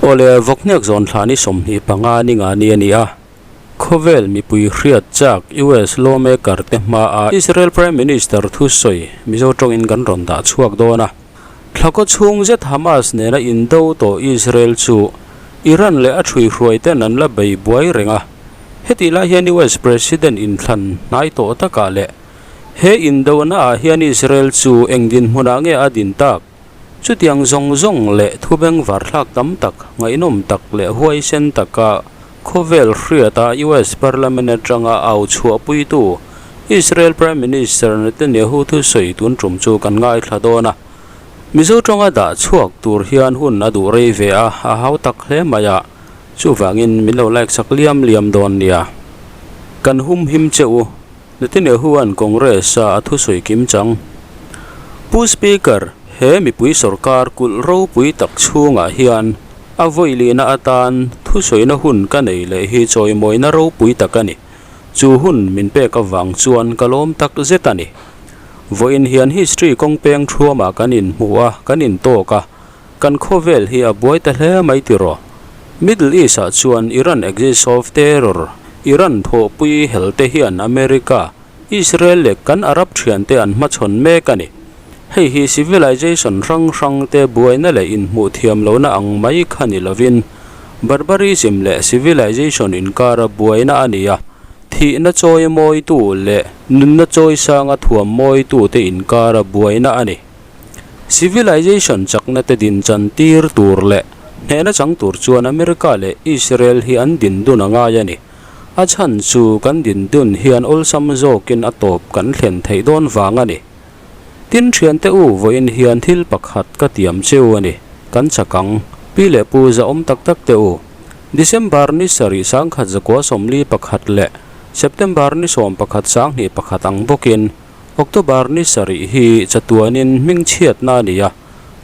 Awle, Vawkhniak zawn thla ni 25 ni nga ni a ni a. Khawvel mipui hriat chak US lawmaker te hmaa Israel Prime Minister thusawi Mizo tawngin kan rawn dah chhuak dawn a. Thlakaw chhung zet Hamas nena indo tawh Israel chu Iran leh a ṭhuihruai ten an la bei buai reng a. Hetih lai hian US President inthlan hnai tawh takah leh he indona ah hian Israel chu eng dinhmunah nge a din tak? Chutiang zawng zawng leh thubeng varthlak tam tak, ngaihnawm tak leh huaisen taka khawvel hriata US Parliament atanga au chhuahpuitu Israel Prime Minister Netanyahu thusawi tun tum chu kan ngaithla dawn a. Mizo tawnga dah chhuak tur hian hun a duh rei ve a, a hau tak hle mai a, chuvangin min lo like sak liam liam dawn nia. Kan hum him che u, Netanyahu-a'n Congress-a a thusawi kim chang. Pu Speaker, he mipui sorkar kulh ropui tak chhungah hian a vawilihna atan thusawina hun ka nei leh hi chawimawina ropui tak a ni. Chu hun min pek avang chuan ka lawm tak zet a ni. Vawiin hian history kawng peng thuamah kan inhmu a, kan intawk a, kan khawvel hi a buai ta hle mai tiraw? Middle East-ah chuan Iran axis of terror, Iran thawhpui hel te hian America, Israel leh kan Arab thiante an hmachhawn mek a ni. Hei hi civilization hrang hrang te buaina leh inhmuh thiam lohna ang mai kha ni lovin barbarism leh civilization inkara buaina a ni a, thihna chawi mawitu leh nunna chawi sanga thuam mawitute inkara buaina a ni. Civilization chakna te din chan tir tur leh hnehna chang tur chuan America leh Israel hi an din dun a ngai a ni. A chhan chu kan din dun hian awlsam zawkin a tawp kan thlen theih dawn vang a ni. Tin thiante u vawiin hian thil pakhat ka tiam cheu a ni, kan chak ang, pi leh pu zahawm tak tak te u. December ni sarih 1941 leh September ni 11 21 ang bawkin October ni sarih hi chatuanin hmingchhiatna a ni a,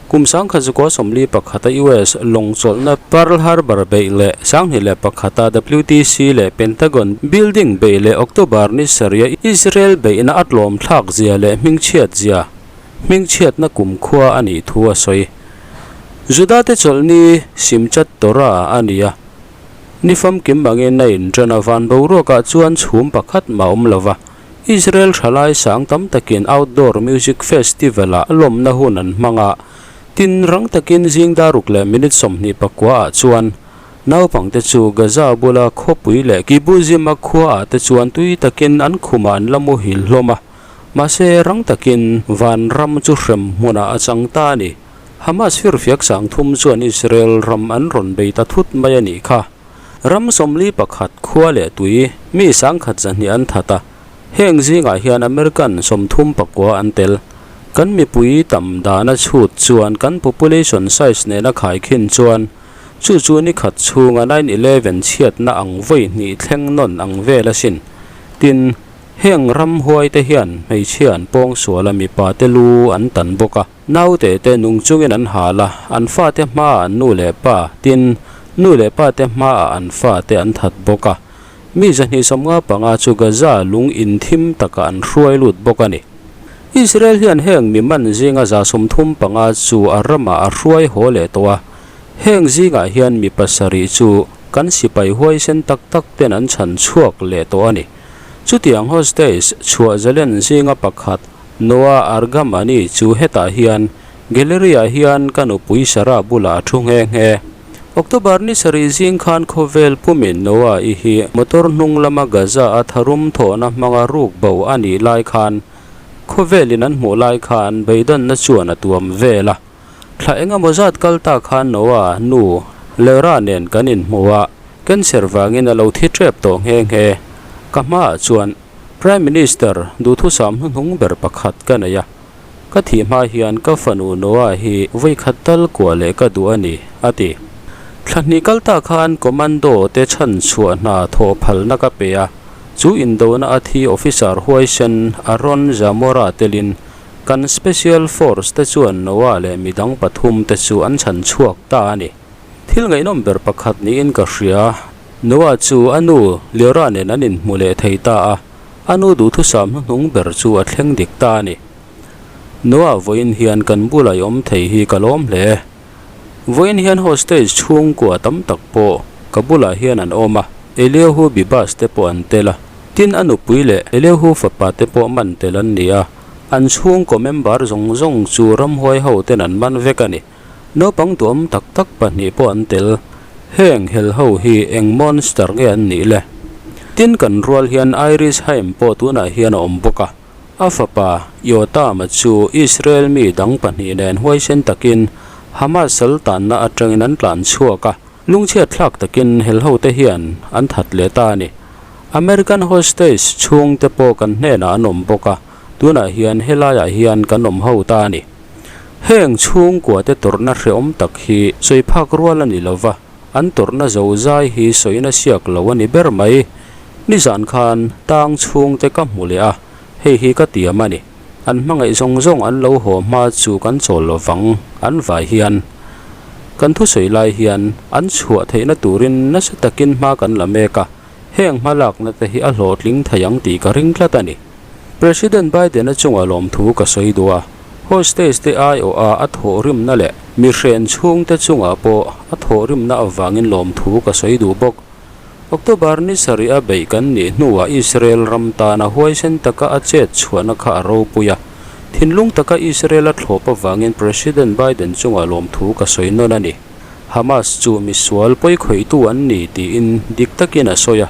kum 1941 a US lawng chawlhna Pearl Harbor beih leh 21 a WTC leh Pentagon building beih leh October ni sarih a Israel beihna a tlawm thlak zia leh hmingchhiat zia hmingchhiatna kumkhua a nih thu a sawi. Juda te chawlhni Simchat Torah a ni a, ni famkim angin a inṭan a, van boruakah chuan chhum pakhat mah awm lo va, Israel thalai sang tam takin outdoor music festival-ah lawmna hun an hmang a, tin rang takin zing daruk leh minute 29 ah chuan naupangte chu Gaza bula khawpui leh Kibbuzim-a khuaah te chuan tui takin an khumah an la muhil hlawm a, mahse rang takin van ram chu hrem hmunah a chang ta a ni. Hamas firfiak sang thum chuan Israel ram an rawn bei ta thut mai a nih kha. Ram 41 khua leh tui mi 102 an that a, heng zingah hian American 39 an tel. Kan mipui tam dana chhut chuan kan population size nena khaikhin chuan chu chu ni khat chhunga 9/11 chhiatna ang vawi hnih thleng nawn ang vel asin. Tin, heng ram huaite hian hmeichhia an pawng sual a mipa te lu an tan bawk a. Naute te nung chungin an hal a, an fate hmaah an nu leh pa, tin, nu leh pa te hmaah an fate an that bawk a. Mi 255 chu Gaza lung in thim takah an hruai lut bawk a ni. Israel hian heng mi man zinga 35 chu a ramah a hruai haw leh tawh a, heng zingah hian mi pasarih chu kan sipai huaisen tak tak ten an chhan chhuak leh tawh a ni. Chutiang hostage chhuah zalen zinga pakhat Noah Argamani chu hetah hian gallery-ah hian ka nupui Sarah bulah a thu nghe nghe. October ni sarih zing khan khawvel pumin Noah i hi motor hnung lama Gaza a tharum thawhna hmanga ruk bo a nih lai khan khawvelin an hmuh lai khan beidawnna chuan a tuam vel a. Thla engemaw zat kal ta khan Noah nu Lera nen kan inhmu a, cancer vangin a lo thi tep tawh nghe nghe. Ka hmaah chuan Prime Minister duhthusam hnuhnung ber pakhat ka nei a, ka thih hma hian ka fanu Noah hi vawikhat tal kuah leh ka duh a ni, a ti. Thla hnih kal ta khan Commando te chhan chhuah hna thawh phalna ka pe a, chu indona a thi officer huaisen Aaron Zamora telin kan Special Force te chuan Noah leh midang pathum te chu an chhan chhuak ta a ni. Thil ngaihnawm ber pakhat niin ka hria. Noah chu a nu Leora nen an inhmu leh thei ta a, a nu duhthusam hnuhnung ber chu a thleng dik ta a ni. Noah vawiin hian kan bula i awm thei hi ka lawm hle. Vawiin hian hostage chhungkua tam tak pawh ka bulah hian an awm a, Eliahu Bibas te pawh an tel a, tin a nupui leh Eliahu fapa te pawh man tel an ni a, an chhungkaw member zawng zawng chu ramhuai ho ten an man vek a ni. Naupang duhawm tak tak pahnih pawh an tel. Heng hel ho hi eng monster nge an nih le? Tin kan rual hian Iris Haim pawh tunah hian a awm bawk a. A fapa Yotam-a chu Israel mi dang pahnih nen huaisen takin Hamas sal tanna atangin an tlan chhuak a, lungchhiat thlak takin hel hote hian an that leh ta a ni. American hostage chhungte pawh kan hnenah an awm bawk a, tunah hian helaiah hian kan awm ho ta a ni. Heng chhungkuate tawrhna hrehawm tak hi sawi phak rual a ni lo va, an tawrhna zo zai hi sawina siak lo a ni ber mai. Nizan khan tang chhungte ka hmu leh a, hei hi ka tiam a ni. An hmangaih zawng zawng an lo haw hma chu kan chawl lo vang, an vai hian. Kan thusawi lai hian an chhuah theihna turin nasa takin hma kan la mek a, heng hma lakna te hi a hlawhtling thei ang tih ka ring tlat a ni. President Biden-a chunga lawmthu ka sawi duh a, hostage te aiawha a thawhrimna leh mi hren chhungte chungah pawh a thawhrimna avangin lawmthu ka sawi duh bawk. October ni sarih a beih kan nih hnuah Israel ram tana huaisen taka a chet chhuahna kha a ropui a, thinlung taka Israel a thlawp avangin President Biden chungah lawmthu ka sawi nawn a ni. Hamas chu misual pawikhawihtu an ni tiin dik takin a sawi a.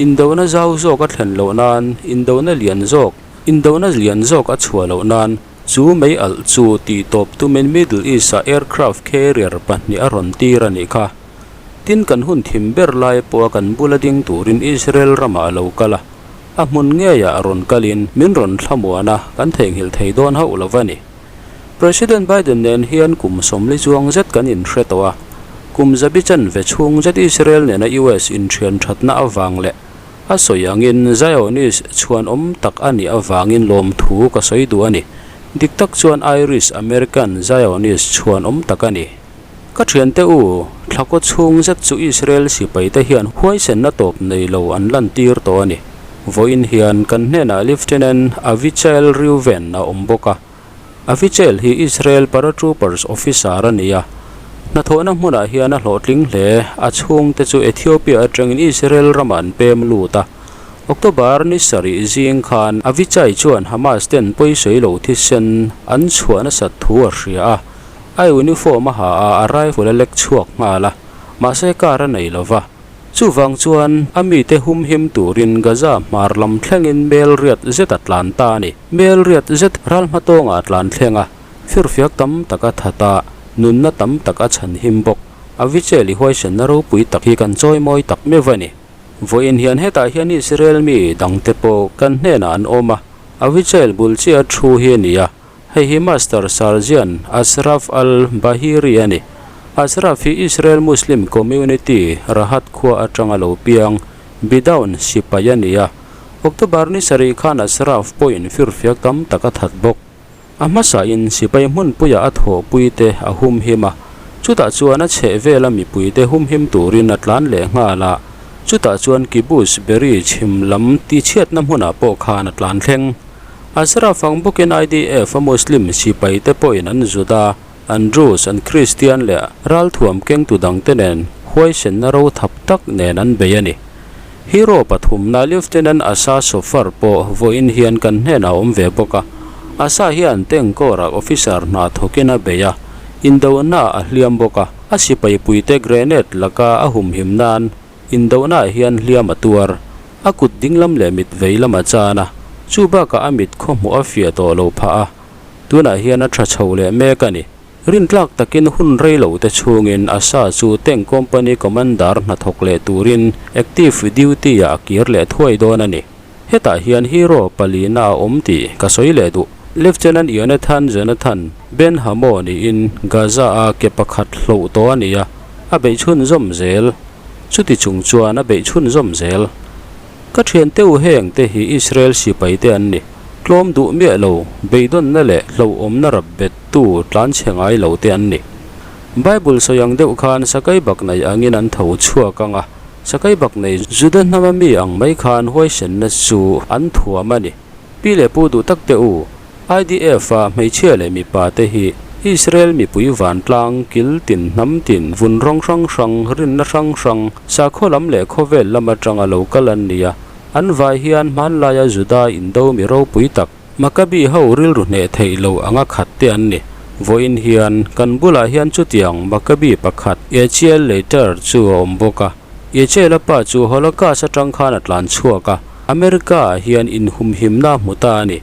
Indona zau zawk a thlen loh nan, indona lian zawk, indona lian zawk a chhuah loh nan, chu mei alh chu tih tawp tumin Middle East-ah aircraft carrier pahnih a rawn tir a nih kha. Tin kan hun thim ber lai pawha kan bula ding turin Israel ramah a lo kal a, a hmun ngeiah a rawn kalin min rawn thlamuan a, kan theihnghilh thei dawn hauh lo va ni. President Biden nen hian kum sawmli chuang zet kan inhre tawh a, kum zabi chanve chhung zet Israel nena US inthian thatna avang leh a sawi angin Zionist chhuanawm tak a nih avangin lawmthu ka sawi duh a ni. Dik tak chuan Irish American Zionist chhuanawm tak a ni. Ka thiante u, thlakaw chhung zet chu Israel sipaite hian huaisenna tawp nei lo an lantir tawh a ni. Vawiin hian kan hnenah Lieutenant Avichael Reuven a awm bawk a. Avichael hi Israel Paratroopers officer a ni a. Hnathawhna hmunah hian a hlawhtling hle. A chhungte chu Ethiopia atangin Israel ramah an pem lut a. October ni sarih zing khan Avichai chuan Hamas ten pawisawi lo thisen an chhuah nasat thu a hria a. A uniform a ha a, a rifle a lek chhuak nghal a, mahse car a nei lo va. Chuvang chuan a mite humhim turin Gaza hmar lam thlengin mel riat zet a tlan ta a ni. Mel riat zet ral hmatawngah a tlan thleng a, firfiak tam tak a that a, nunna tam tak a chhanhim bawk. A vichel i huaisenna ropui tak hi kan chawimawi tak meuh a ni. Vawiin hian hetah hian Israel mi dangte pawh kan hnenah an awm a, a vichel bul chiah thu hi a ni a, Hei hi Master Sergeant Ashraf al-Bahiri a ni. Ashraf hi Israel Muslim community Rahat khua atanga lo piang, Bidaun sipai a ni a. October ni sarih khan Ashraf pawhin firfiak tam tak a that bawk. A hmasain sipai hmunpuia a thawhpuite a humhim a, chutah chuan a chhehvela mipuite humhim turin a tlan leh nghal a, chutah chuan Kibbutz Be'eri chhim lam tichhiatna hmunah pawh khan a tlan thleng. Ashraf ang bawkin IDF a Muslim sipai te pawhin an Juda, an Druze, an Kristian leh ralthuam kengtu dangte nen huaisenna ro thap tak nen an bei a ni. Hero pathumna Lieutenant Asa Sofar pawh vawiin hian kan hnenah a awm ve bawk a. Asa hian Tengkawrah officer hna thawkin a bei a, indonaah a hliam bawk a, a sipai puite grenade laka a humhim nan Indohnaah hian hliam a tuar, a kut dinglam leh mit vei lam a chan a, chu bakah a mit khaw hmuh a fiah tawh lo phah a, tunah hian a tha chho leh mek a ni. Rintlak takin hun rei lo te chhungin Asa chu Tank Company Commander hnathawk leh turin active duty-ah a kir leh thuai dawn a ni. Hetah hian hero palina a awm tih ka sawi leh duh. Lieutenant Yonathan Jonathan Ben Hamo niin Gaza-a ke pakhat hloh tawh a ni a, a beih chhunzawm zel. Chuti chung chuan a beih chhunzawm zel. Ka thiante u heng te hi Israel sipai te an ni. Tlawm duh miah lo, beidawnna leh hlauhawmna rap bettu tlanchhe ngai lo te an ni. Bible sawi ang deuh khan sakai bak nei angin an tho chhuak ang a. Sakai bak nei Juda hnama mi ang mai khan huaisenna chu an thuam a ni. Pi leh pu duh tak te u, IDF-a hmeichhia leh mipa te hi Israel mipui vantlang, kil tin, hnam tin, vun rawng hrang hrang, rinna hrang hrang, sakhaw lam leh khawvel lam atanga lo kal an ni a. An vai hian hmanlaia Juda indo mi ropui tak, Maccabi ho rilru hneh theih lo anga khat te an ni. Vawiin hian kan bulah hian chutiang Maccabi pakhat, Yechiel Leiter chu a awm bawk a. Yechiel-a pa chu Holocaust atang khan a tlan chhuak a, America-ah hian inhumhimna a hmu ta a ni.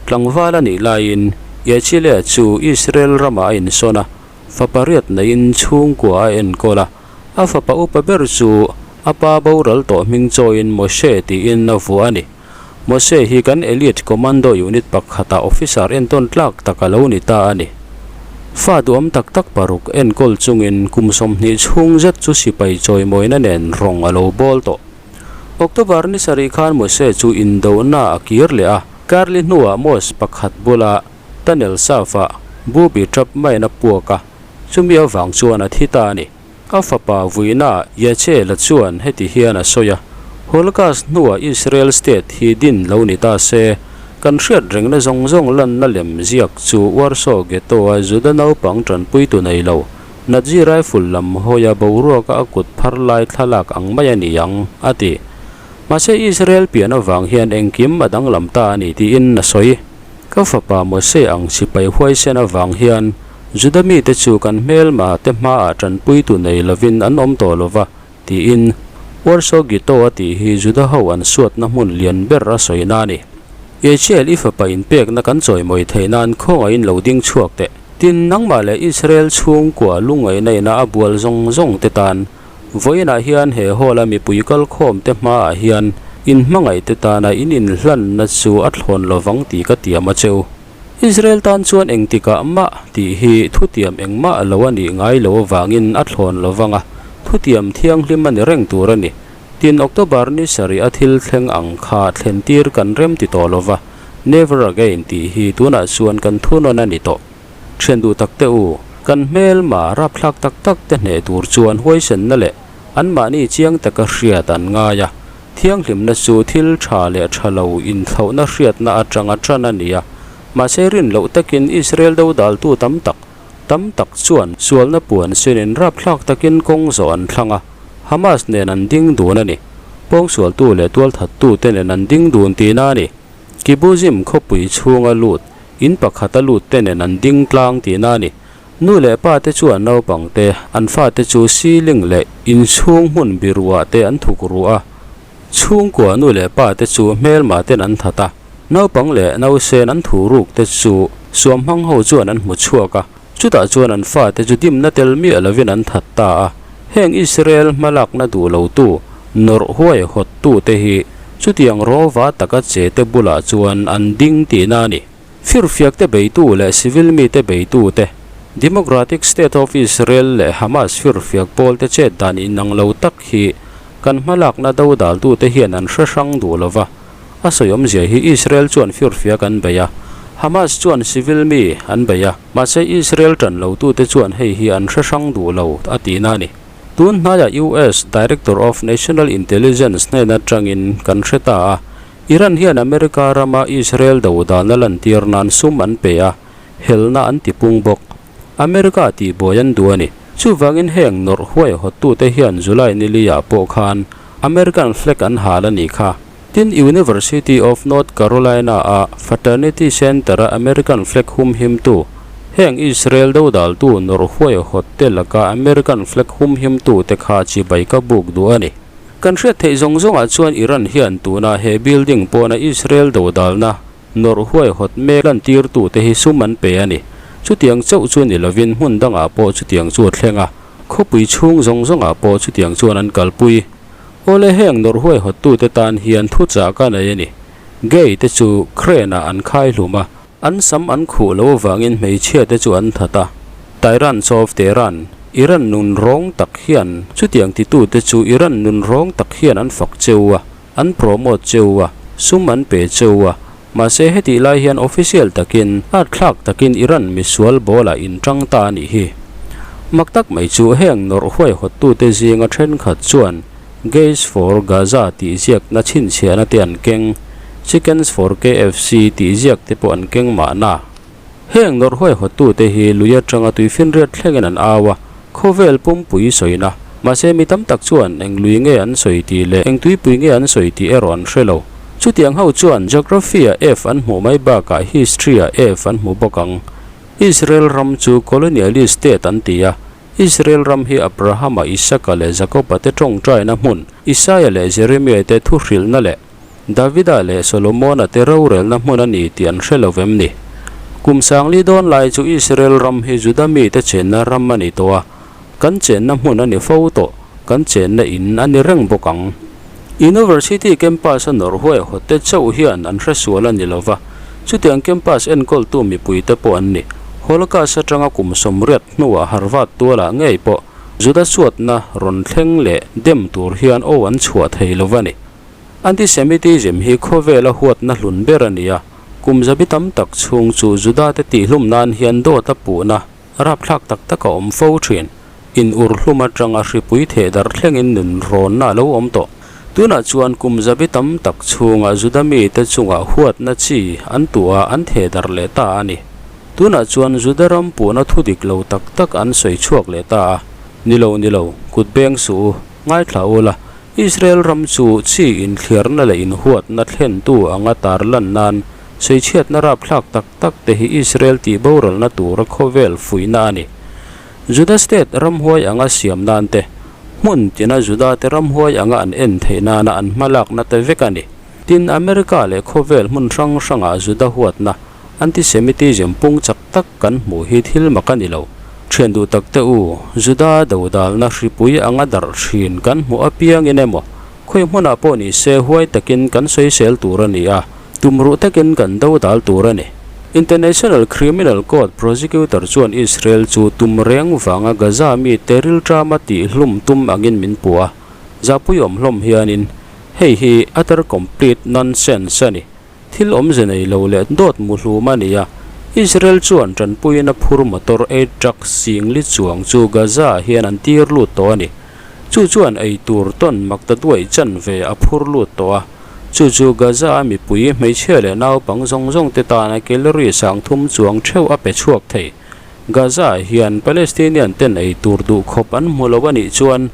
Tlangval a nih laiin Yechiel-a chu Israel ramah a insawn a, fapa riat neiin chhungkua a enkawl a. A fapa upa ber chu a pa boral tawh hming chawiin Moshe tiin a vuah a ni. Mose hi kan Elite Commando Unit pakhata officer entawn tlak tak a lo ni ta a ni. Fa duham tak tak paruk enkawl chungin kum 20 chhung zet chu sipai chawimawina nen rawng a lo bawl tawh. October ni sarih khan Mose chu indohna a kir leh a, Karli hnuah Mos pakhat bula tunnel saf-ah booby trap mine a puak a, chumi avang chuan a thi ta a ni. A fapa vuina Yachela chuan heti hian a sawi a, Holocaust hnuah Israel state hi din lo ni ta se, kan hriat rengna zawng zawng lanna lem ziak chu Warsaw Ghetto-a Juda naupang tanpuitu nei lo, Nazi rifle lam hawia boruaka a kut phar lai thlalak ang mai a ni ang, a ti. Mahse Israel pian avang hian engkim a danglam ta a ni tiin a sawi. Ka fapa Mose ang sipai huaisen avang hian Juda mite chu kan hmelma te hmaah tanpuitu nei lovin an awm tawh lo va, tiin Warsaw Ghetto a tih hi Juda ho an suatna hmun lian ber a sawina a ni. Yechiel i fapa inpekna kan chawimawi theih nan khawngaihin lo ding chhuak teh. Tin, nangmah leh Israel chhungkua lungngaihna ina a bual zawng zawng te tan vawiinah hian he hall-a mipui kalkhawm te hmaah hian inhmangaih te tana in inhlanna chu a thlawn lovang tih ka tiam a cheu. Israel tan chuan engtikah mah tih hi thutiam engmah lo a nih ngai lo avangin a thlawn lo vang a, thutiam thianghlim a ni reng tur a ni. Tin, October ni sarih a thil thleng ang kha thlen tir kan rem ti tawh lo va, Never again tih hi tunah chuan kan thunawn a ni tawh. Thian duh tak te u, kan hmelma rapthlak tak tak te hneh tur chuan huaisenna leh anmahni chiang taka hriat an ngai a, Thianghlimna chu thil tha leh tha lo inthlauhna hriatna atanga tan a ni a, mahse rin loh takin Israel dodaltu tam tak, tam tak chuan sualna puan sinin rapthlak takin kawng zawh an thlang a, Hamas nen an ding dun a ni. Pawngsualtu leh tualthattute nen an ding dun tihna a ni. Kibbuzim khawpui chhunga lut, in pakhata lutte nen an ding tlang tihna a ni. Nu leh pa te chuan naupang te, an fate chu ceiling leh inchhung hmun biruah te an thuk ru a. Chhungkua nu leh pa te chu hmelma ten an that a, naupang leh nausen an thu ruk te chu suam hmang ho chuan an hmu chhuak a, chutah chuan an fate chu dimna tel miah lovin an that ta a. Heng Israel hmalakna duh lotu, nawrh huai hawttu te hi chutiang rawva taka che te bulah chuan an ding tihna a ni. Firfiakte beitu leh civil mite beitute, Democratic State of Israel leh Hamas firfiak pawlte chet dan inang lo tak hi kan hmalakna dodaltute hian an hre hrang duh lo va. A sawi awmzia hi Israel chuan firfiak an bei a, Hamas chuan civil mi an bei a, mahse Israel tan lotute chuan hei hi an hre hrang duh lo a tihna a ni. Tun hnaiah US Director of National Intelligence hnen atangin kan hre ta a, Iran hian America rama Israel dodalna lantir nan sum an pe a, helna an ti pung bawk. America tihbuai an duh a ni. Chuvangin heng nawrh huaihawttute hian July niliah pawh khan American flag an hal a nih kha. Tin, University of North Carolina-a Fraternity Center-a American flag humhimtu, heng Israel dodaltu nawrh huaihawtte laka American flag humhimtute kha chibai ka buk duh a ni. Kan hriat theih zawng zawngah chuan Iran hian tuna he building pawna Israel dodalna nawrh huaihawt mek lantirtute hi sum an pe a ni. Chutiang chauh chu ni lovin hmun dangah pawh chutiang chu a thleng a, khawpui chhung zawng zawngah pawh chutiang chuan an kalpui. Awle heng nawrh huaihawttute tan hian thuchah ka nei a ni. Gay te chu crane ah an khai hlum a, An sam an khuh lo avangin hmeichhia te chu an that a. Tyrants of Tehran, Iran nun rawng tak hian chutiang titute chu Iran nun rawng tak hian an fak cheu a, an promote cheu a, sum an pe cheu a. Mahse hetih lai hian official takin, at thlak takin Iran misual ball-ah in tang ta a nih hi. Mak tak mai chu heng nawrh huaihawttute zinga thenkhat chuan Gays for Gaza tih ziakna chhinchhiahna te an keng, Chickens for KFC tih ziak te pawh an keng mahna. Heng nawrh huaihawttute hi lui atanga tuifinriat thlengin an au a, khawvel pumpui sawina. Mahse mi tam tak chuan eng lui nge an sawi tih leh eng tuipui nge an sawi tih erawh an hre lo. Chutiang ho chuan Geography-ah F an hmuh mai bakah History-ah F an hmu bawk ang. Israel ram chu colonialist state an ti a, Israel ram hi Abrahama, Isaka leh Jakoba te tawngtaina hmun, Isaia leh Jeremia te thuhrilhna leh Davida leh Solomona te rorelna hmun a ni tih an hre lo vem ni? Kum sangli dawn lai chu Israel ram hi Juda mite chenna ram a ni tawh a, kan chenna hmun a ni fo tawh, kan chenna in a ni reng bawk ang. University campus a nawrh huaihawt te chauh hian an hre sual a ni lo va, chutiang campus enkawltu mipuite pawh an ni. Holocaust atanga kum 80 hnuah Harvard tualah ngei pawh Juda suatna rawn thleng leh dem tur hian aw an chhuah thei lo va ni. Antisemitism hi khawvela huatna hlun ber a ni a, kum zabi tam tak chhung chu Judate tihlum nan hian dawt a puhna rapthlak tak tak a awm fo thin. In ur hlum atanga hripui theh darh thlengin nun rawnna a lo awm tawh. Tunah chuan kum zabi tam tak chhunga Juda mite chungah huatna chi an tuah a, an theh darh leh ta a ni. Tunah chuan Juda ram puhna thu dik lo tak tak an sawi chhuak leh ta a, Ni lo, ni lo, kut beng suh u, ngaithla u la, Israel ram chu chi inthliarna leh inhuatna thlentu anga tar lan nan sawichhiatna rapthlak tak tak te hi Israel tih boralna tura khawvel fuihna a ni. Juda state ramhuai anga siam nan te, hmun tina Juda te ramhuai anga an en theih nana an hmalakna te vek a ni. Tin, America leh khawvel hmun hrang hrangah Juda huatna, Antisemitism pung chak tak kan hmuh hi thil mak a ni lo. Thian duh tak te u, Juda dodalna hripui anga darh thin kan hmuh apiangin emaw, khawi hmunah pawh ni se huai takin kan sawisel tur a ni a, tumruh takin kan dodal tur a ni. International Criminal Court prosecutor chuan Israel chu tum reng vanga Gaza mite rilṭama tihhlum tum angin min puh a, zahpuiawm hlawm hianin hei hi utter complete nonsense a ni. Thil awmze nei lo leh dawt mu hlum a ni a, Israel chuan tanpuiin a phur motor aid truck singli chuang chu Gaza ah hian an tir lut tawh a ni. Chu chuan ei tur tawn mak ta duaih chanve a phur lut tawh a, chu chu Gaza a mipui hmeichhia leh naupang zawng zawng te tana calorie sangthum chuang theuh a pe chhuak thei. Gaza ah hian Palestinian ten ei tur duh khawp an hmu lo a nih chuan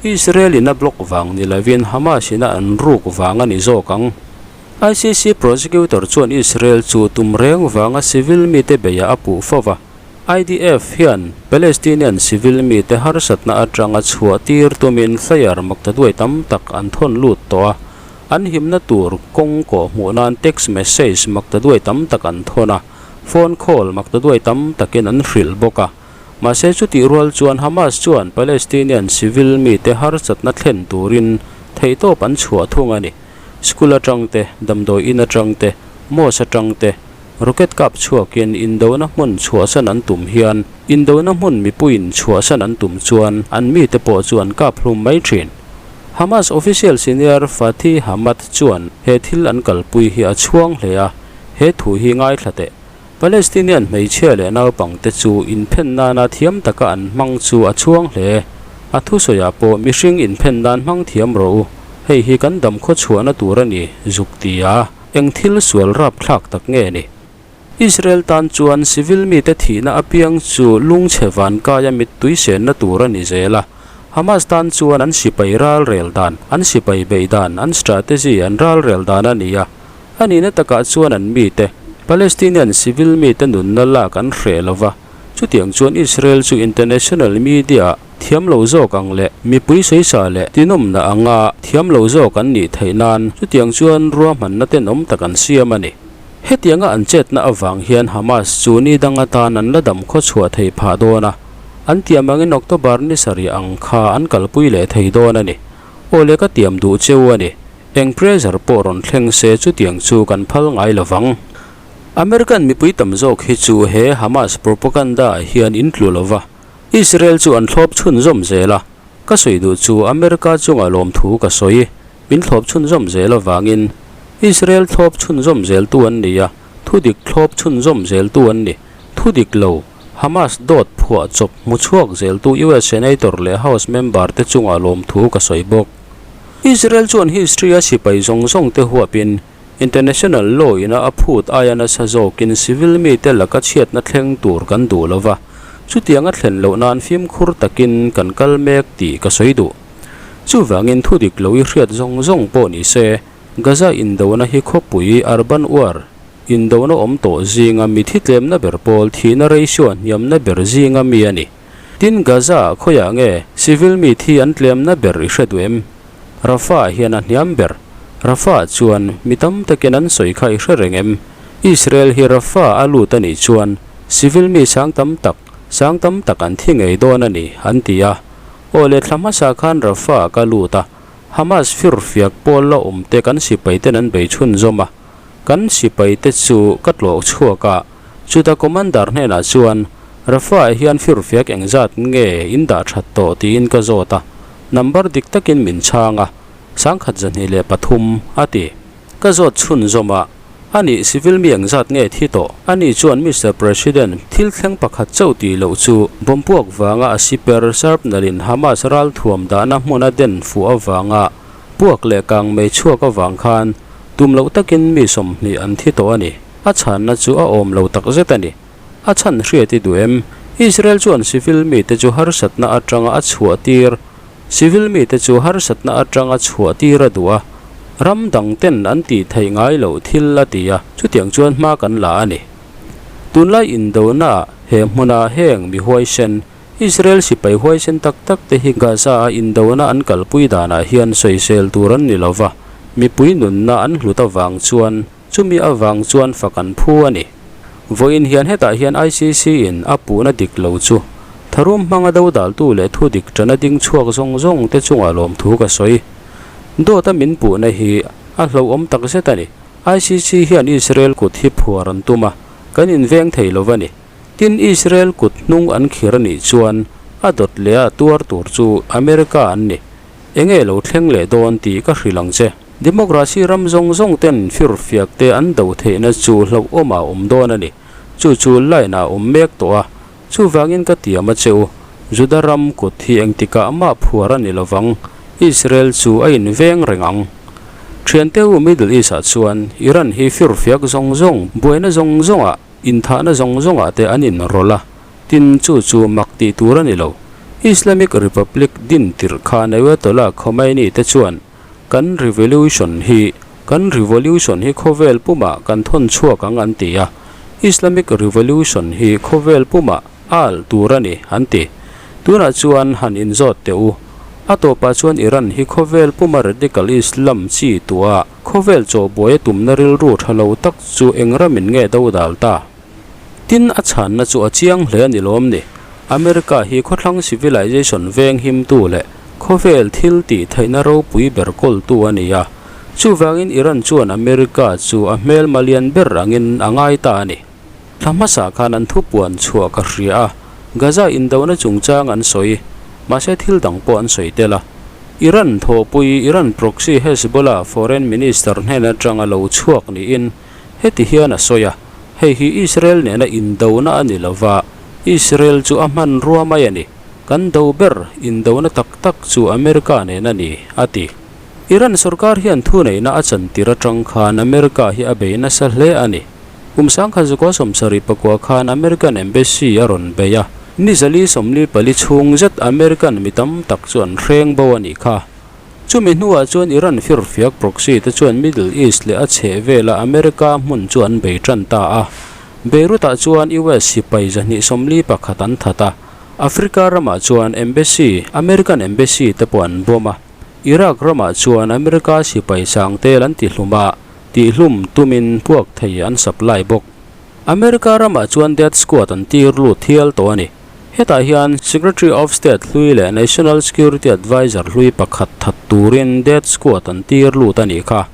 Israel in a block vang ni lovin Hamas in a an ruk vang a ni zawk ang. ICC prosecutor chuan Israel chu tum reng vanga civil mite beiah a puh fo va, IDF hian Palestinian civil mite harsatna atanga chhuah tir tumin flyer maktaduai tam tak an thawn lut tawh a, an himna tur kawng kawh hmuh nan text message maktaduai tam tak an thawn a, phone call maktaduai tam takin an hrilh bawk a. Mahse chutih rual chuan Hamas chuan Palestinian civil mite harsatna thlen turin theihtawp an chhuah thung a ni. School atang te, damdawi in atang te, mosque atang te, rocket kap chhuakin indona hmun chhuahsan an tum hian indona hmun mipuiin chhuahsan an tum chuan an mite pawh chu an kap hlum mai thin. Hamas official senior Fathi Hamad chuan he thil an kalpui hi a chhuang hle a, he thu hi ngaithla teh. Palestinian hmeichhia leh naupangte chu inphen nana thiam taka an hmang chu a chhuang hle. A thusawiah pawh mihring inphen nan hmang thiam rawh u, hei hi kan dam khaw chhuahna tur a ni, zuk ti a, eng thil sual rapthlak tak nge ni? Israel tan chuan civil mite thihna apiang chu lungchhe vankaia mittui senna tur a ni zel a, Hamas tan chuan an sipai ralrel dan, an sipai beih dan, an strategy an ralrel dan a ni a. A nihna takah chuan an mite, Palestinian civil mite nunna lak an hreh lo va, chutiang chuan Israel chu international media-ah thiam lo zawk ang leh mipui sawisa leh tinawmna anga thiam lo zawk an nih theih nan chutiang chuan ruahmanna tenawm tak an siam a ni. Hetianga an chetna avang hian Hamas chu ni dang atan an la dam khawchhuah thei phah dawn a, an tiam angin October ni sarih ang kha an kalpui leh thei dawn a ni. Aw le ka tiam duh cheu a ni. Eng pressure pawh rawn thleng se chutiang chu kan phal ngai lo vang. American mipui tam zawk hi chu he Hamas propaganda ah hian in tlu lo va, Israel chu an thlawp chhunzawm zel a, ka sawi duh chu America chunga lawmthu ka sawi, min thlawp chhunzawm zel avangin Israel thlawp chhunzawm zeltu an ni a, thudik thlawp chhunzawm zeltu an ni, thudik lo Hamas dawt phuah chawp hmu chhuak zeltu US Senator leh House member te chunga lawmthu ka sawi bawk. Israel chuan history a sipai zawng zawng te huapin International law ina a phut aia nasa zawkin civil mite laka chhiatna thleng tur kan duh lo va, chutiang a thlen loh nan fimkhur takin kan kal mek tih ka sawi duh. Chuvangin thu dik lo i hriat zawng zawng pawh ni se, Gaza indona hi khawpui urban war indona awm tawh zinga mithi tlemna ber pawl thihna ratio hniamna ber zinga mi a ni. Tin, Gaza-ah khawiah nge civil mi thi an tlemna ber i hre duh em? Rafah hian a hniam ber. Rafah chuan mi tam takin an sawi kha i hre reng em? Israel hi Rafah a lut a nih chuan civil mi sang tam tak, sang tam tak an thi ngei dawn a ni, an ti a. Aw le thla hmasa khan Rafah ka lut a, Hamas firfiak pawl la awm te kan sipai ten an bei chhunzawm a. Kan sipai te chu ka tlawh chhuak a, chuta commander hnenah chuan Rafah hian firfiak engzat nge in dah that tawh tiin ka zawt a, number dik takin min chhang a, 1203 a ti. Ka zawt chhunzawm a, anih civil mi engzat nge thi tawh? Ani chuan Mister President, thil thleng pakhat chauh tih loh chu bomb puak vanga a siper shrapnel in Hamas ralthuam dahna hmun a den fuh avanga Puak leh kang mei chhuak avang khan tum loh takin mi 20 an thi tawh a ni. A chhanna chu a awm lo tak zet a ni. A chhan hriat i duh em? Israel chuan civil mite chu harsatna atanga a chhuah tir Civil mite chu harsatna atanga chhuah tir a duh a, ram dang ten an tih theih ngai loh thil a ti a, chutiang chuan hma kan la a ni. Tunlai indona he hmuna heng mi huaisen Israel sipai huaisen tak tak te hi Gaza a indona an kalpui danah hian sawisel tur an ni lo va, mipui nunna an hlut avang chuan chumi avang chuan fak an phu a ni. Vawiin hian hetah hian ICC in a puhna dik lo chu tharum hmanga dodaltu leh thu dik ṭana ding chhuak zawng zawng te chungah lawmthu ka sawi. Dawta min puhna hi a hlauhawm tak zet a ni. ICC hian Israel kut hi phuar an tum a, kan inveng thei lo va ni. Tin, Israel kut hnung an khir a nih chuan a dawt leh a tuar tur chu America an ni. Enge lo thleng leh dawn tih ka hrilh ang che. Democracy ram zawng zawng ten firfiak te an do theihna chu hlauhawm ah awm dawn a ni. Chu chu line ah awm mek tawh a. Chuvangin ka tiam a che u, Juda ram kut hi engtikah mah phuar a ni lovang, Israel chu a inveng reng ang. Thiante u Middle East ah chuan Iran hi firfiak zawng zawng, buaina zawng zawng ah, Inthahna zawng zawngah te an inrawlh a, tin chu chu mak tih tur a ni lo. Islamic Republic din tirh khan Ayatollah Khomeini te chuan kan revolution hi kan revolution hi khawvel pumah kan thawn chhuak ang an ti a, Islamic revolution hi khawvel pumah a alh tur a ni an ti. Tunah chuan han inzawt teh u. A tawpah chuan Iran hi khawvel puma radical Islam chi tuah Khawvel chawhbuai a tumna rilru tha lo tak chu eng ramin nge do dal ta? Tin, a chhanna chu a chiang hle a ni lawm ni. America hi khawthlang civilization veng himtu leh khawvel thil tih theihna ropui ber kawltu a ni a. Chuvangin Iran chuan America chu a hmelma lian ber angin a ngai ta a ni. Thla hmasa khan an thupuan chhuah ka hria a, Gaza indona chungchang an sawi, mahse thil dang pawh an sawi tel a. Iran thawhpui Iran proxy Hezbollah foreign minister hnen atanga lo chhuak niin heti hian a sawi a, hei hi Israel nena indona a ni lova, Israel chu a hmanrua mai a ni, kan do ber indona tak tak chu America nen a ni, a ti. Iran sorkar hian thuneihna a chantir atang khan America hi a bei nasa hle a ni. Kum 1974 khan American Embassy a rawn bei a, ni 444 chhung zet American mi tam tak chu an hreng bo a nih kha. Chumi hnuah chuan Iran firfiak proxy te chuan Middle East leh a chheh vela America hmun chu an bei tan ta a. Beirut-ah chuan US sipai 241 an that a, Africa ramah chuan Embassy, American Embassy te pawh an bomb a. Iraq ramah chuan America sipai sangtel an tihlum a, Tihlum tumin puak thei an supply bawk. America ramah chuan death squad an tir lut thial tawh a ni. Hetah hian Secretary of State hlui leh National Security Adviser hlui pakhat that turin death squad an tir lut a nih kha.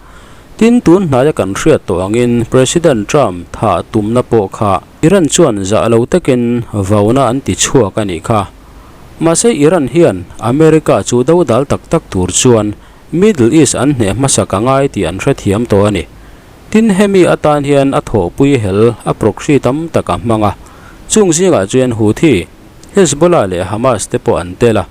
Tin, tun hnaia kan hriat tawh angin President Trump thah tumna pawh kha Iran chuan zah lo takin vauna an ti chhuak a nih kha. Mahse Iran hian America chu dodal tak tak tur chuan Middle East an hneh hmasak a ngai tih an hrethiam tawh a ni. Tin, hemi atan hian a thawhpui hel a proxy tam tak a hmang a. Chung zingah chuan Houthi, Hezbollah leh Hamas te pawh an tel a.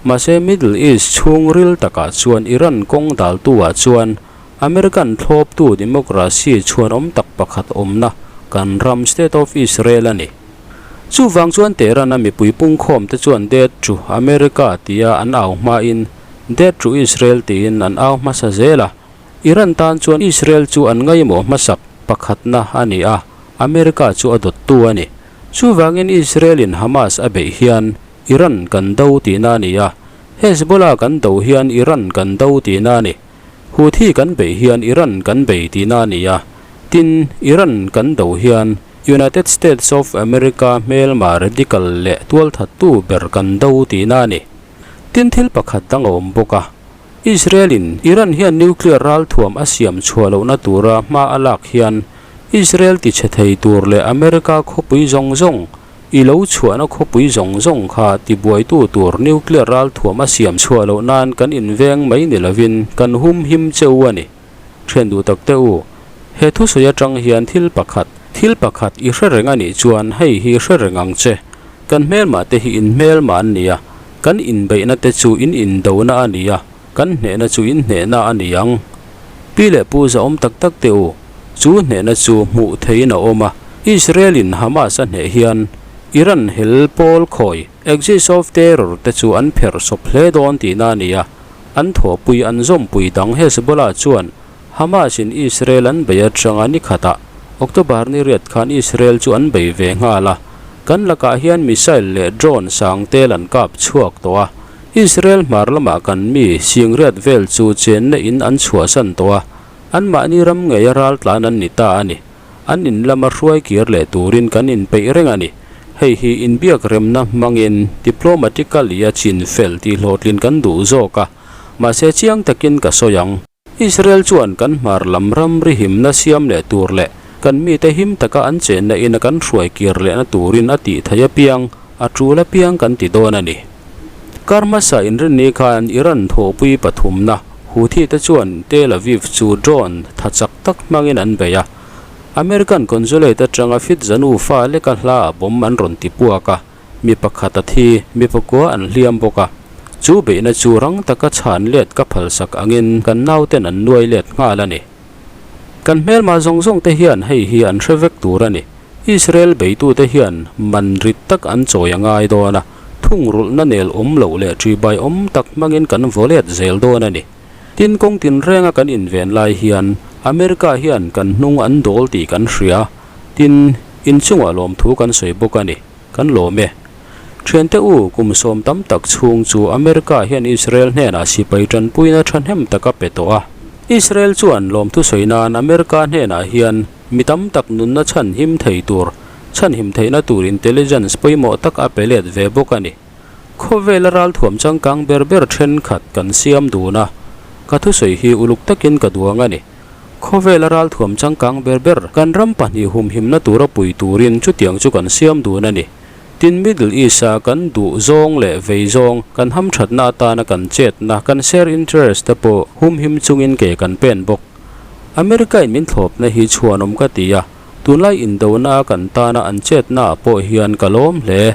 Mahse, Middle East chhung ril takah chuan Iran kawng daltu ah chuan American thlawptu democracy chhuanawm tak pakhat awmna kan ram State of Israel a ni. Chuvang chuan Tehran-a mipui pungkhawmte chuan Death to America tia an au hmain Death to Israel tiin an au hmasa zel a. Iran tan chuan Israel chu an ngaimawh hmasak pakhatna a ni a, America chu a dawttu a ni. Chuvangin Israel-in Hamas a beih hian Iran kan do tihna a ni a, Hezbollah kan do hian Iran kan do tihna a ni. Houthi kan beih hian Iran kan bei tihna a ni a, tin, Iran kan do hian United States of America hmelma radical leh tualthattu ber kan do tihna a ni. Tin, thil pakhat dang a awm bawk a, Israel-in Iran hian nuclear ralthuam a siam chhuah lohna tura hma a lak hian Israel tichhe thei tur leh America khawpui zawng zawng I lo chhuahna khawpui zawng zawng kha tibuaitu tur nuclear ralthuam a siam chhuah loh nan kan inveng mai ni lovin kan hum him che u a ni. Thian duh tak teh u, he thusawi atang hian thil pakhat, thil pakhat i hre reng a nih chuan hei hi hre reng ang che. Kan hmelmah te hi in hmelmah an ni a, kan inbeihna te chu in indona a ni a, kan hnehna chu in hnehna a ni ang. Pi leh pu zahawm tak tak teh u, chu hnehna chu hmuh theihin a awm a, Israel-in Hamas a hneh hian Iran hel pawl khawi, axis of terror, te chu an pherh sawp hle dawn tihna a ni a, an thawhpui an zawmpui dang Hezbollah chuan Hamas-in Israel an bei atanga ni khatah October ni riat khan Israel chu an bei ve nghal a, kan lakah hian missile leh drone sang tel an kap chhuak tawh a, Israel hmar lamah kan mi singriat vel chu chenna in an chhuahsan tawh a, anmahni ram ngeia ral tlan an ni ta a ni. An in lama hruai kir leh turin kan inpeih reng a ni. Hei hi inbiak remna hmangin diplomatically a chin fel tih hlawhtlin kan duh zawk a, mahse chiang takin ka sawi ang. Israel chuan kan hmar lam ramri himna siam leh tur leh kan mite him taka an chenna ina kan hruai kir lehna turin a tih theih apiang, a tul apiang kan ti dawn a ni. Kar hmasa inrinni khan Iran thawhpui pathumna Houthi te chuan Tel Aviv chu drone tha chak tak hmangin an bei a. American consulate atanga Fitzanu fa leka hla a bomb an rawn ti puak a. Mi pakhat a thi, mi pakua an hliam bawk a. Chu beihna chu rang taka chhan let ka phalsak angin kan nauten an nuai let nghal a ni. Kan hmelma zawng zawng te hian hei hi an hre vek tur a ni. Israel beitute hian man rit tak an chawi a ngai dawn a, thungrulhna nel awm loh leh ṭibai awm tak hmangin kan vaw let zel dawn a ni. Tin, kawng tinrenga kan inven lai hian America hian kan hnung an dawl tih kan hria. Tin, inchungah lawmthu kan sawi bawk a ni. Kan lawm e. Thiante u, kum sawm tam tak chhung chu America hian Israel hnenah sipai tanpuina thahnem tak a pe tawh a. Israel chuan lawmthu sawi nan America hnenah hian mi tam tak nunna chhan him thei tur, chhan him theihna tur intelligence pawimawh tak a pe let ve bawk a ni. Khawvela ralthuam changkang ber ber thenkhat kan siam dun a, ka thusawi hi uluk takin ka duang a ni. Khawvela ralthuam changkang ber ber kan ram pahnih humhimna tura pui turin chutiang chu kan siam dun a ni. Tin, Middle East-a kan duh zawng leh vei zawng, kan hamthatna atana kan chetna, kan share interest te pawh humhim chungin ke kan pen bawk. America-in min thlawpna hi chhuanawm ka ti a, tunlai indona a kan tana an chetnaah pawh hian ka lawm hle.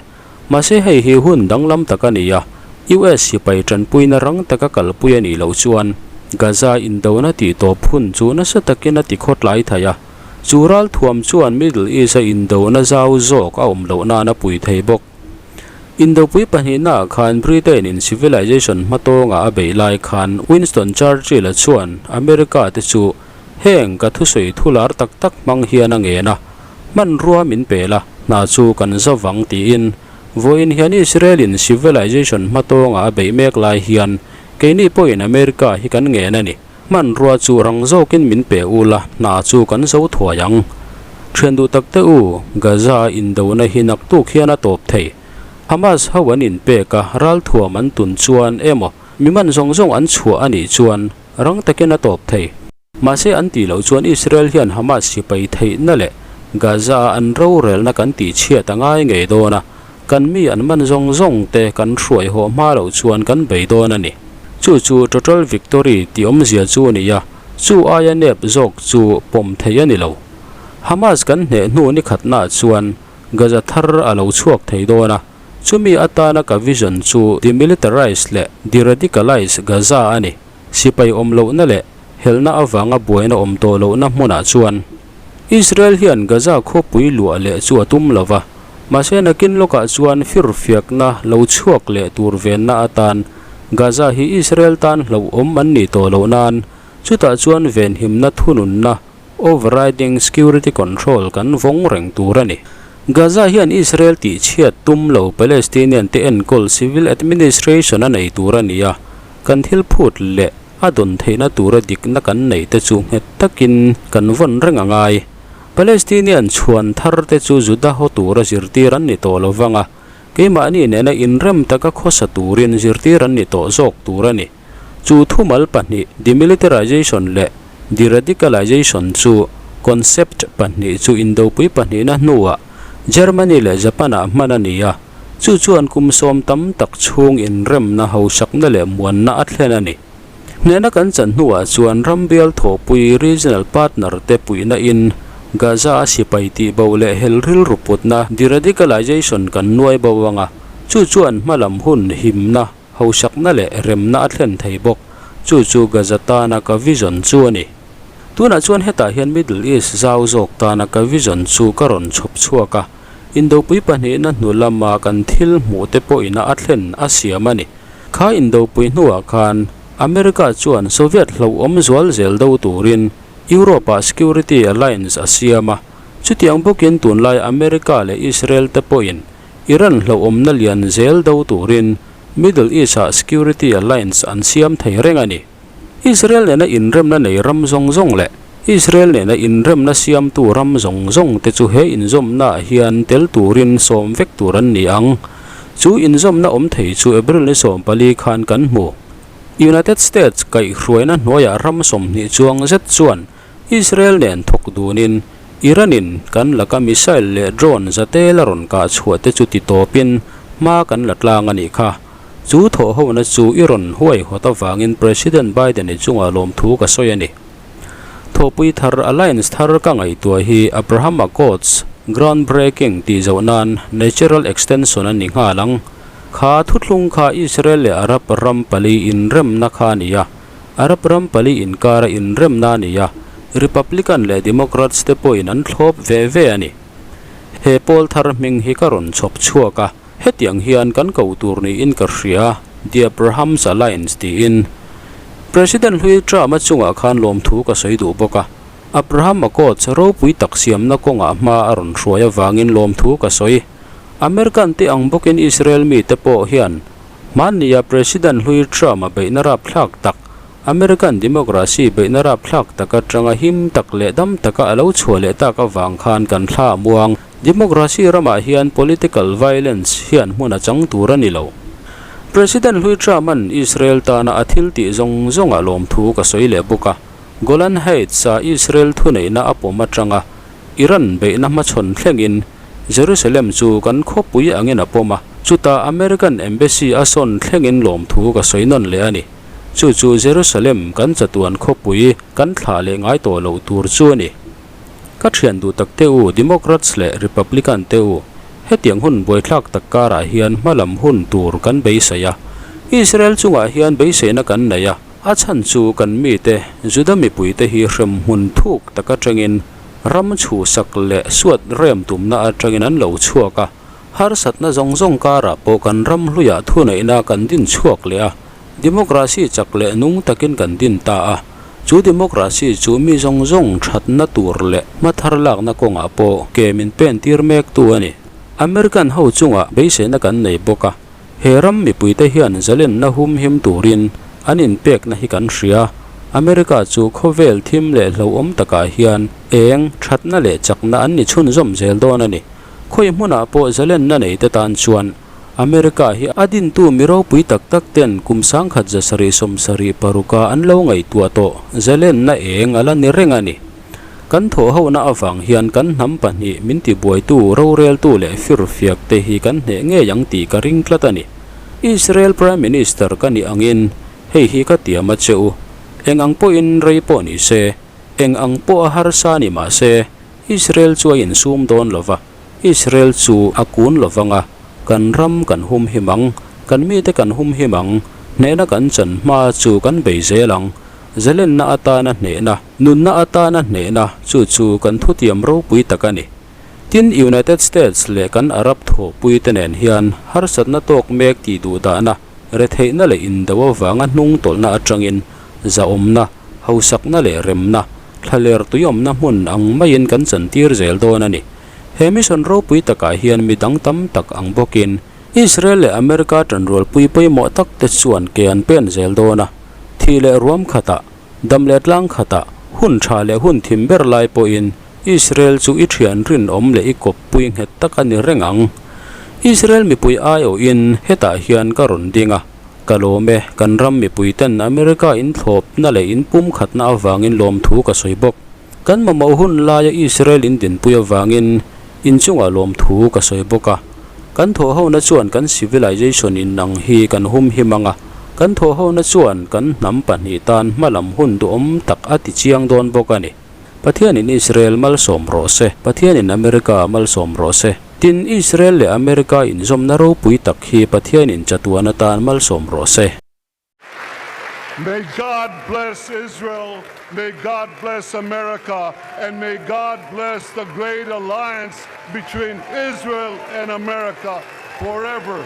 Mahse hei hi hun danglam tak a ni a, US sipai tanpuina rang taka kalpui a nih loh chuan Gaza indona tih tawp hun chu nasa takin a ti khawtlai thei a, chu ralthuam chuan Middle East-a indona zau zawk a awm loh nan a pui thei bawk. Indopui pahnihnaah khan Britain-in civilization hmatawngah a beih lai khan Winston Churchill-a chuan America te chu heng ka thusawi thular tak tak hmang hian a ngen a, Hmanrua min pel a, hna chu kan zo vang tiin vawiin hian Israel-in civilization hmatawngah a beih mek lai hian keini pawhin America hi kan ngen a ni. Hmanrua chu rang zawkin min pe ul a, hna chu kan zo thuai ang. Thian duh tak te u, Gaza indona hi naktuk hian a tawp thei. Hamas ho an inpek a, ralthuam an tun chuan emaw mi man zawng zawng an chhuah a nih chuan rang takin a tawp thei. Mahse an tih loh chuan Israel hian Hamas sipai theihna leh Gaza-a an rorelna kan tih chhiat a ngai ngei dawn a, kan mi an man zawng zawng te kan hruai hawh hma loh chuan kan bei dawn a ni. Chu chu total victory tih awmzia chu a ni a, chu aia nep zawk chu pawm theih a ni lo. Hamas kan hneh hnu ni khatnaah chuan Gaza thar a lo chhuak thei dawn a, chumi atana ka vision chu demilitarise leh deradicalise Gaza a ni. Sipai awm lohna leh Helna avanga buaina awm tawh lohna hmunah chuan Israel hian Gaza khawpui luah leh chu a tum lo va, mahse nakin lawkah chuan firfiakna lo chhuak leh tur venna atan Gaza hi Israel tan hlauhawm an nih tawh loh nan chutah chuan venhimna thununna, overriding security control, kan vawng reng tur a ni. Gaza hian Israel tihchhiat tum lo Palestinian te enkawl civil administration a nei tur a ni a, kan thil phut leh a dawn theihna tura dikna kan nei te chu nghet takin kan vawn reng a ngai. Palestinian chhuan thar te chu Juda haw tura zirtir an ni tawh lo vang a, keimahni nena inrem taka khawsa turin zirtir an ni tawh zawk tur a ni. Chu thumal pahnih demilitarization leh deradicalization chu concept pahnih chu indopui pahnihna hnuah Germany leh Japan-ah hman a ni a, chu chuan kum sawm tam tak chhung inremna hausakna leh muanna a thlen a ni. Hnehna kan chan hnuah chuan rambial thawhpui regional partner te puihna in Gaza a sipai tihbo leh hel rilru putna deradicalization kan nuai bo anga, chu chuan hmalam hun himna hausakna leh remna a thlen thei bawk. Chu chu Gaza tana ka vision chu a ni. Tunah chuan hetah hian Middle East zau zawk tana ka vision chu ka rawn chhawp chhuak a, Indopui pahnihna hnu lama kan thil hmuh te pawhin a thlen a siam a ni. Kha Indopui hnuah khan America chuan Soviet hlauhawm zual zel do turin Europe-ah Security Alliance a siam a, chutiang bawkin tunlai America leh Israel te pawhin Iran hlauhawmna lian zel do turin Middle East-ah Security Alliance an siam thei reng a ni. Israel nena inremna nei ram zawng zawng leh Israel nena inremna siamtu ram zawng zawng te chu he inzawmnaah hian tel turin sawm vek tur an ni ang. Chu inzawmna awm thei chu April ni 14 khan kan hmu. United States kaihhruaina hnuaiah ram 20 chuang zet chuan Israel nen thawk dunin Iran-in kan laka missile leh drone zate la rawn kah chhuah te chu ti tawpin hma kan la tlang a nih kha. Chu thawhhona chu i rawn huaihawt avangin President Biden-i chungah lawmthu ka sawi a ni. Thawhpui thar alliance thar ka ngaihtuah hi Abraham Accords groundbreaking tih zoh nan natural extension a ni nghal ang. Kha thuthlung kha Israel leh Arab ram pali inremna kha a ni a. Arab ram pali inkara inremna a ni a, Republican leh Democrats te pawhin an thlawp ve ve a ni. He pawl thar hming hi ka rawn chhawp chhuak a, hetiang hian kan ko tur niin ka hria, The Abrahams Alliance tiin. President hlui Trump-a chungah khan lawmthu ka sawi duh bawk a, Abraham Accords ropui tak siamna kawngah hma a rawn hruai avangin lawmthu ka sawi. American te ang bawkin Israel mite pawh hian Hmannia President hlui Trump-a beihna rapthlak tak, American democracy beihna rapthlak tak atanga him tak leh dam taka a lo chhuah leh tak avang khan kan thla a muang. Democracy ramah hian political violence hian hmun a chang tur a ni lo. President hlui Trump-a'n Israel tana a thil tih zawng zawngah lawmthu ka sawi leh bawk a, Golan Heights-a Israel thuneihna a pawm atanga Iran beihna hmachhawn thlengin Jerusalem chu kan khawpui angin a pawm a, chutah American Embassy a sawn thlengin lawmthu ka sawi nawn leh a ni. Chu chu Jerusalem kan chatuan khawpui kan thlah leh ngai tawh loh tur chu a ni. Ka thian duh tak te u, Democrats leh Republican te u, hetiang hun buaithlak tak karah hian hmalam hun tur kan beisei a. Israel chungah hian beiseina kan nei a. A chhan chu kan mite, Juda mipuite hi hremhmun thuk tak atangin ram chhuhsak leh suat rem tumna atangin an lo chhuak a, harsatna zawng zawng karah pawh kan ram hluiah thuneihna kan din chhuak leh a, democracy chak leh nung takin kan din ta a. Chu democracy chu mi zawng zawng thatna tur leh hmathar lakna kawngah pawh ke min pen tir mektu a ni. American ho chungah beiseina kan nei bawk a. He ram mipuite hian zalenna humhim turin an inpekna hi kan hria. America chu khawvel thim leh hlauhawm takah hian eng, thatna leh chakna an ni chhunzawm zel dawn a ni. Khawi hmunah pawh zalenna neite tan chuan America hi a dintu mi ropui tak tak ten kum 1776 a an lo ngaihtuah tawh zalenna eng a la ni reng a ni. Kan thawhhona avang hian kan hnam pahnih min tibuaitu, roreltu leh firfiak te hi kan hneh ngei ang tih ka ring tlat a ni. Israel Prime Minister ka nih angin hei hi ka tiam a che u. Eng ang pawhin rei pawh ni se, eng ang pawh a harsa ni mah se, Israel chu a insum dawn lo va, Israel chu a kun lo vang a, kan ram kan humhim ang, kan mite kan humhim ang, hnehna kan chan hma chu kan bei zel ang. Zalenna atana hnehna, nunna atana hnehna, chu chu kan thutiam ropui tak a ni. Tin, United States leh kan Arab thawhpuite nen hian harsatna tawk mek tih duhdahna, retheihna leh indo avanga hnung tawlhna atangin zahawmna, hausakna leh remna, thlaler tuiawmna hmun ang maiin kan chantir zel dawn a ni. He mission ropui takah hian mi dang tam tak ang bawkin Israel leh America tanrualpui pawimawh tak te chuan ke an pen zel dawn a, thih leh ruam khatah, dam leh tlang khatah, hun tha leh hun thim ber lai pawhin Israel chu i thian rinawm leh i kawppui nghet tak a ni reng ang. Israel mipui aiawhin hetah hian ka rawn ding a, ka lawm e, kan ram mipui ten America in thlawpna leh in pumkhatna avangin lawmthu ka sawi bawk. Kan mamawh hun laia Israel in dinpui avangin inchungah lawmthu ka sawi bawk a. Kan thawhhona chuan kan civilization inang hi kan humhim ang a, kan thawhhona chuan kan hnam pahnih tan hmalam hun duhawm tak a ti chiang dawn bawk a ni. Pathianin Israel malsawm rawh se, Pathianin America malsawm rawh se. Tin, Israel leh America inzawmna ropui tak hi Pathianin chatuan atan malsawm rawh se. May God bless Israel, may God bless America, and may God bless the great alliance between Israel and America forever.